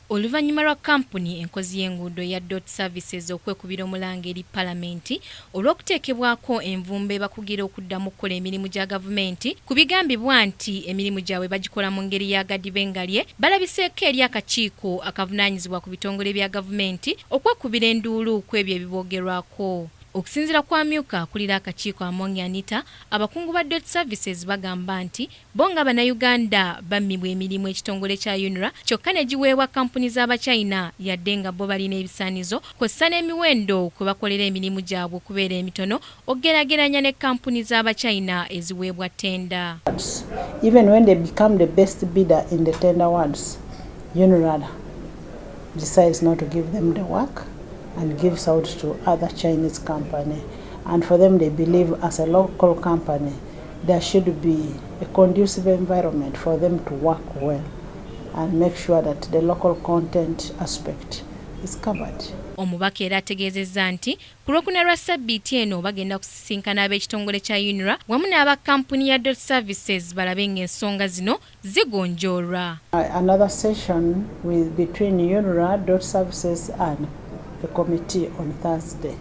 Oluvannyuma lwa kkampuni enkozi y'enguudo eya Dott Services okwekubira omulanga eri Palamenti olw'okuteekebwako envumbo ebakugira okuddamu okukola emirimu gya gavumenti ku bigambibwa nti emirimu gyabwe bagikola mu ngeri ya gadibengalye, balabiseeko eri akakiiko akavunaanyizibwa ku bitongole bya gavumenti okwekubira enduulu kw'ebyo ebiboogerwako. Okusinziira ku amyuka akulira akakiiko Amongi Anita, abakungu ba Dott Services bagamba nti bo nga Bannayuganda bammibwa emirimu ekitongole kya UNRA kyokka ne giweebwa kkampuni z'Abachina yadde nga bo balina ebisaanizo kw'ossa n'emiwendo kwe bakolera emirimu gyabwe okubeera emitono okugeraageranya ne kkampuni z'Abachina eziweebwa ttenda. Even when they become the best bidder in the tender awards, UNRA decides not to give them the work and gives out to other Chinese company. And for them, they believe as a local company, there should be a conducive environment for them to work well and make sure that the local content aspect is covered. Omubaka era ategeezezza nti ku Lwokuna lwa ssabbiiti eno bagenda kusisinkana ab'ekitongole kya UNRA wamu n'aba kkampuni ya Dott Services balabe ng'ensonga zino zigonjoolwa. Another session with between UNRA, Dott Services and the committee on Thursday.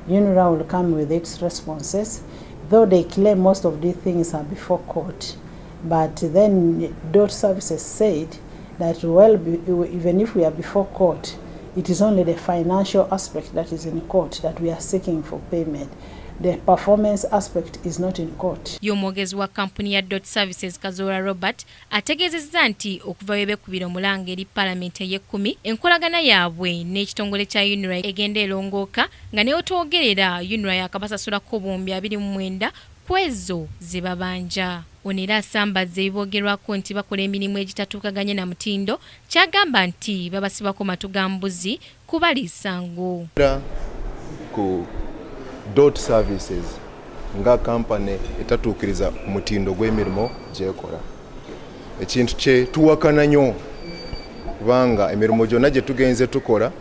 UNRA will come with its responses, though they claim most of these things are before court. But then Dott Services said that, well, even if we are before court, it is only the financial aspect that is in court that we are seeking for payment. The performance aspect is not in court. Ye omwogezi wa kkampuni ya Dott Services, Kazoora Robert, ategeezezza nti okuva bwe beekubira omulanga eri Paalamenti ey'ekkumi, enkolagana yaabwe n'ekitongole kya UNRA egenda erongooka nga ne wetwogerera UNRA yaakabasasulako 29,000 ku ezo ze babanja. Ono era asambazze ebiboogerwako nti bakola emirimu egitatuukaganye na mutindo, ky'agamba nti babasibako matu ga mbuzi kubaliisa ngo. Ku Dott Services nga kampani etatuukiriza mutindo gw'emirimu gyekola, ekintu kye tuwakana nnyo, kubanga emirimu gyonna gye tugenze tukola,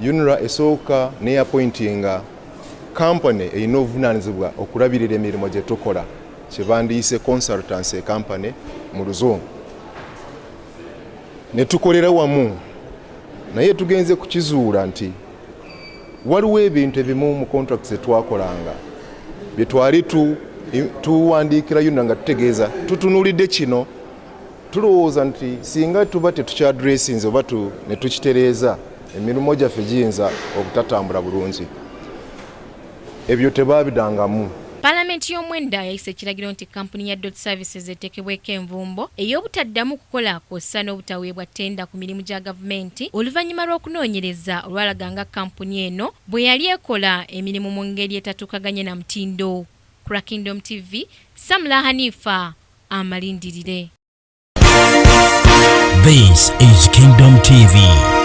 UNRA esooka neyapointinga kampani erina obuvunaanyizibwa okulabirira emirimu gye tukola, kyebandiyise consultancy company mu Luzungu, ne tukolera wamu. Naye tugenze kukizuula nti waliwo ebintu ebimu mu contracts zetwakolanga bye twali tuwandiikira UNRA nga tutegeeza tutunuulidde kino, tulowooza nti singa tuba tetukyaddressinze oba ne tukitereeza, emirimu gyaffe giyinza obutatambula bulungi. Ebyo tebabidangamu. Paalamenti y'omwenda yayisa ekiragiro nti kkampuni ya Dott Services eteekebweko envumbo ey'obutaddamu kukola kw'ossa n'obutaweebwa ttenda ku mirimu gya gavumenti, oluvannyuma lw'okunoonyereza olwalaga nga kkampuni eno bwe yali ekola emirimu mu ngeri etatuukaganye na mutindo. Ku Kingdom TV, Samula Hanifa amalindirire. This is Kingdom TV.